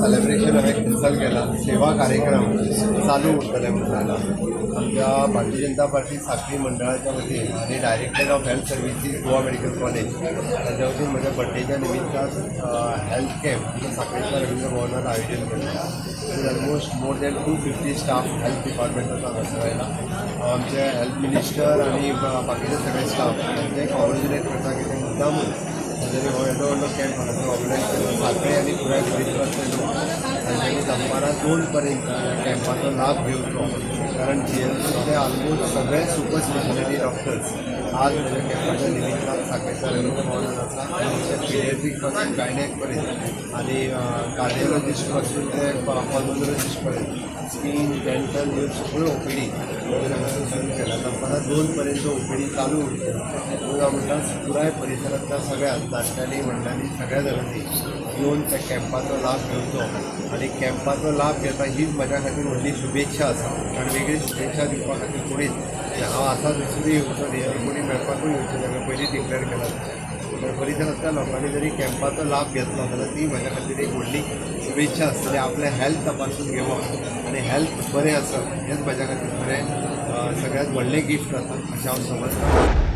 Celebration हांवें cancel केला. सेवा कार्यक्रम चालू उरतले म्हणून सांगला. आमच्या भारतीय जनता पार्टी साखळी मंडळाच्या वतीन आनी Director of Health Services, Goa Medical College ताच्या वतीन म्हज्या बड्डेच्या निमित्तान हेल्थ कॅम्प आमच्या साखळीच्या रवींद्र भवनात आयोजन केलें. Almost more than 250 staff health डिपार्टमेंटाचो हांगासर आयला. आमचे हेल्थ मिनिस्टर आनी बाकीचे सगळे स्टाफ तांचे कॉंग्रेच्युलेट करता की ते मुद्दामून तांच्यांनी हो येदो व्हडलो कॅम्प हांगासर ऑर्गनायज केलो. साखळे आनी पुराय परिसरांतले लोक तांच्यांनी दनपारां 2 पर्यंत ह्या कॅम्पाचो लाभ घेवचो, कारण जीएमसीचे ऑलमोस्ट सगळे सुपर स्पेशलिटी डॉक्टर्स आज म्हज्या कॅम्पाच्या निमित्तान साखळेच्या रवींद्र भवनात आसा. पिडिएट्रीक पासून गायनॅक पर्यंत आनी कार्डिओलॉजिस्ट पासून ते पल्मोनॉलॉजिस्ट पर्यंत, स्कीन, डेंटल ह्यो सगळ्यो ओपीडी हांगासर सुरू केल्या. दनपारां 2 पर्यंत ओपीडी चालू उरतली. म्हणून हांव म्हणटा, पुराय परिसरांतल्या सगळ्या जाणट्यांनी, व्हडल्यांनी, सगळ्या जाणांनी येवन त्या कॅम्पाचो लाभ घेवचो आनी कॅम्पाचो लाभ घेता हीच म्हज्या खातीर व्हडली शुभेच्छा आसा, कारण वेगळी शुभेच्छा दिवपा खातीर कोणीच हांव आसा थंयसरूय येवचो न्ही आनी कोणी मेळपाकूय येवचें न्ही. हांवें पयलीं डिक्लेअर केला तशें. तर परिसरांतल्या लोकांनी जरी कॅम्पाचो लाभ घेतलो जाल्यार ती म्हज्या खातीर एक व्हडली शुभेच्छा आसतली. आपलें हेल्थ तपासून घेवप आनी हेल्थ बरें आसप हेंच म्हज्या खातीर खरें सगळ्यांत व्हडलें गिफ्ट जाता अशें हांव समजतां.